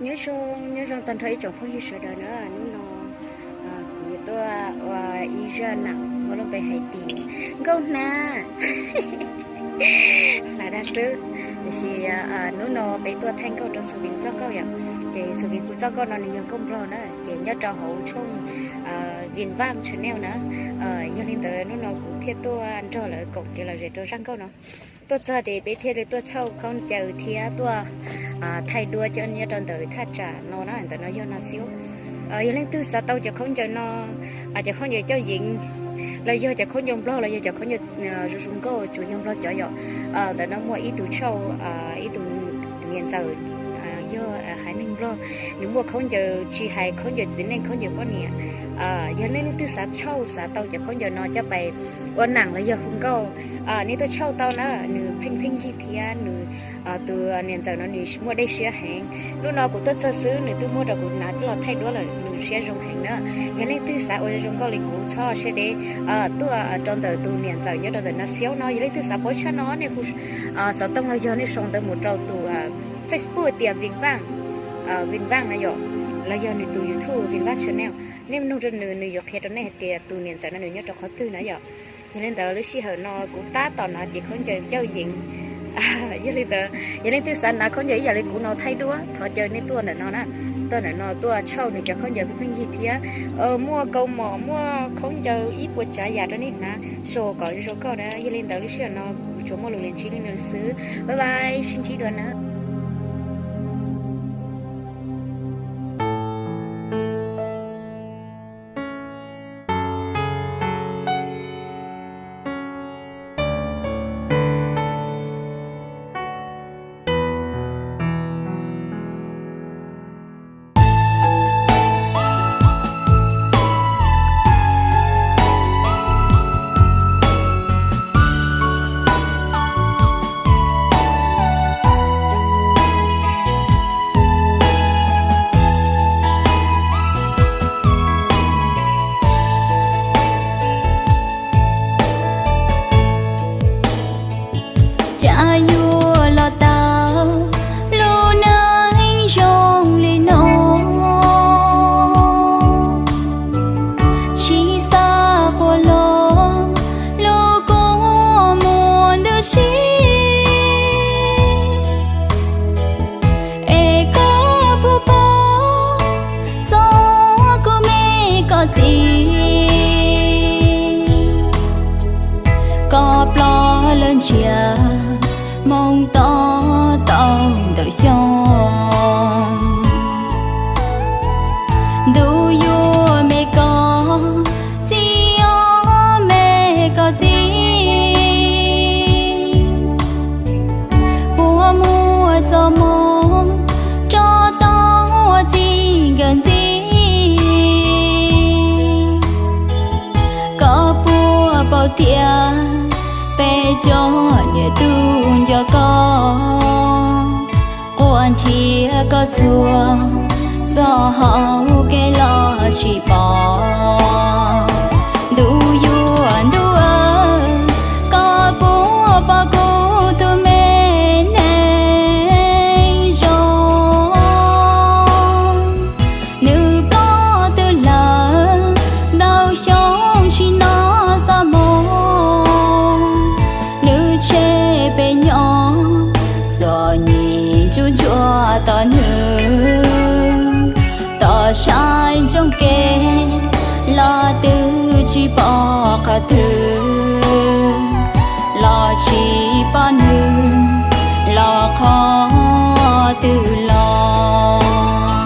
Nyob zoo, nyob zoo tag nrho ib tsoom phooj ywg sawv daws na. Hnub no kuv tuaj ua ib zaj nam muaj lub npe hais tias nkauj hnab hlais dag xwb. Tiam sis hnub no peb tuaj thaij nkauj rau Xu Vin txoj nkauj yom. Ces Xu Vin kuv txoj nkauj no nws yog nkauj Nplog na, ces nyob rau hauv tshooj Vin Vaj Channel na. Yog li ntawd hnub no kuv thiaj tuaj nrog lawv koom kev lom zem rau zaj nkauj no. Tuaj txog ces peb thiaj li tuaj txhauj khaub ncaws thiab tuaj thaij duab coj nyob rau ntawm thaj tsam no na, ntawm no yog Nas Xiaub. Yog leej twg xav tau cov khaub ncaws no, cov khaub ncaws cauj yeev, los yog cov khaub ncaws Nplog los yog cov khaub ncaws zoo zoo nkauj, tsuas yog Nplog cov yom. Ntawm no muaj ib tug tshauj, ib tug niam ntxawm yog haiv neeg Nplog, nws muaj khaub ncaws tsis hais khaub ncaws txiv neej khaub ncaws poj niam. Yog nej leej twg xav tshauj xav tau cov khaub ncaws no coj pais ua nam los yog hu nkauj, nej tuaj tshauj tau na, nws pheej pheej yig thiab nws tus niam ntxawm no nws muaj dej siab heev. Hnub no kuv tuaj txog xwb nws twb muab rau kuv hnav coj los thaij duab lawm, nws siab zoo heev na. Yog leej twg xav ua zoo nkauj li kuv txhob siab deb, tuaj rau ntawm tus niam ntxawm nyob rau ntawm Nas Xiaub no. Yog leej twg xav paub tshaj no nej hu xov tooj los yog nej sau ntawv mus rau tus Facebook tias Vin Vaj, Vin Vaj na yom, los yog nws tus YouTube Vin Vaj Channel. Nej nug rau nws, nws yuav qhia rau nej hais tias tus niam ntxawm no nws nyob rau qhov twg na yom. Yog li ntawd lub sij hawm no kuv tab tom hnav cev khaub ncaws cauj yeev. Yog li ntawd yog leej twg xav hnav khaub ncaws ib yam li kuv no thaij duab thov caw nej tuaj ntawm no na. Tuaj ntawm no tuaj tshauj nws cov khaub ncaws pheej pheej yig thiab muaj kaus mom muaj khaub ncaws ib puas tsav yam rau nej hnav sau kom zoo nkauj na. Yog li ntawd lub sij hawm no kuv tsuas muaj lus li ntsib li no xwb. Bye bye, sib ntsib dua na. Cas yuav los tau lub neej zoo li no, tsis xav quaj los lub kua muag ntws si. Es koj puas paub txog kuv me koj txiv, koj ploj lawm ntsiag moo to tau ntawm xyoo. Ntuj yuav me koj txiv, o me koj txiv, puas muaj txoj moo rau tau ua txij nkawm ntxiv. Koj puas paub tias peb cov niam tub nco koj, quaj nrhiav koj txhua txoj hau kev los tsis pom. Ntuj yuav ntuj aw, koj puas pom kuv tus me neej zoo? Nws ploj twg lawm ntau xyoo tsis hnov xov moo, nws tseg peb nyob txom nyem ntsuj ntsuag tos nws. Tos saib ntsoov kev los twb tsis pom qhov twg, los tsis pom nws los qhov twg lawm.